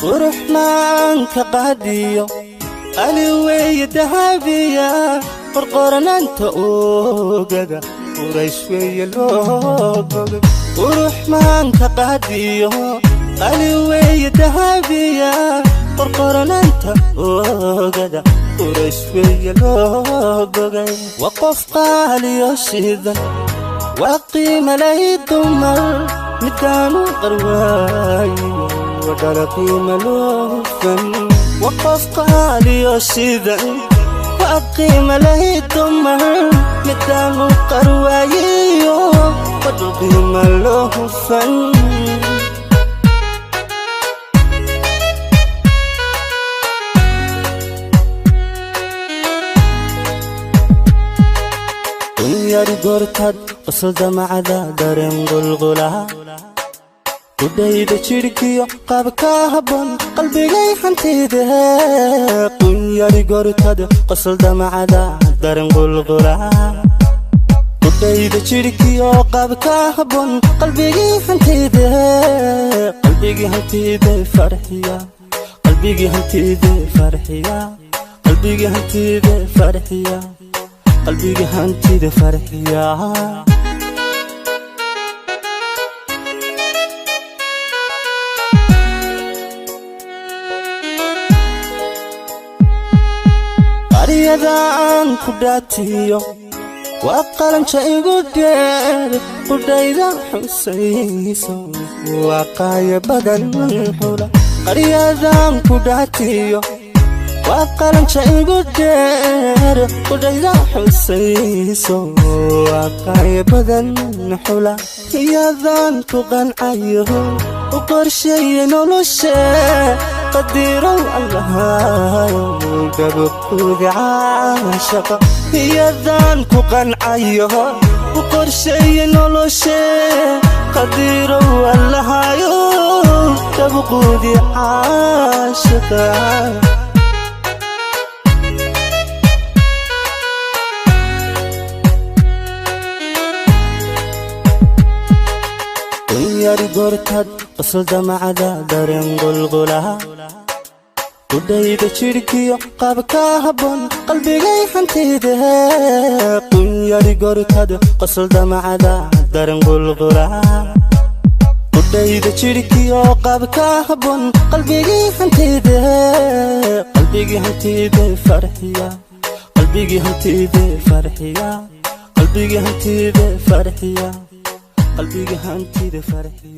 Qurux maanka qaadiyo, qali weeye dahabiya, qorqoranaanta ogaga, quraysh weeye loo bogay. Qurux maanka qaadiyo, qali weeye dahabiya, qorqoranaanta oogada, quraysh weeye loo bogay. Waa qof qaaliyo shidan, waa qiimalay dumar, midaanu qarwaayo wadhala qiima loofan. Waa qof qaaliyo shidan, waa qiimalay dumar, midaanu qarwaayiyo wadhal qiima loofan. Yari goortaad qosol damacada, dareen qulqula qudhayda, jidhkiyo qaabka habboon, qalbigay hantide. Qunyari goortaad qosol damacada, dareen qulqula qudhayda, jidhkiyo qaabka habboon, qalbigii hantide, qalbigii hantide farxiya, qalbigii hantide farxiya, qalbigii hantide farxiya, qalbigii hantida farxiya. Qaryada aan ku dhaatiyo waa qalanja igu dheer, qudhayda xusayso waa qaaya badan xula. Qaryadaan ku dhaatiyo waa qalanja igu dheer, qudhayda xusayso waa qaaya badan xula. Iyadaan ku qancayo, u qorsheeye noloshe, qadirow Allahayo gabquudi caashaqa. Iyadaan ku qancayo, u qorsheeye noloshe, qadirow Allahayo gabquudi caashaqa. Yari goortaad qosol damacada, dareen qulqula qudhayda, jidhkiyo qaabka habboon, qalbigay hantide. Qunyari goortaad qosol damacada, dareen qulqula qudhayda, jidhkiyo qaabka habboon, qalbigii hantide, qalbigii hantide farxiya, qalbigii hantide farxiya, qalbigii hantide farxiya, qalbigii hantida farxiya.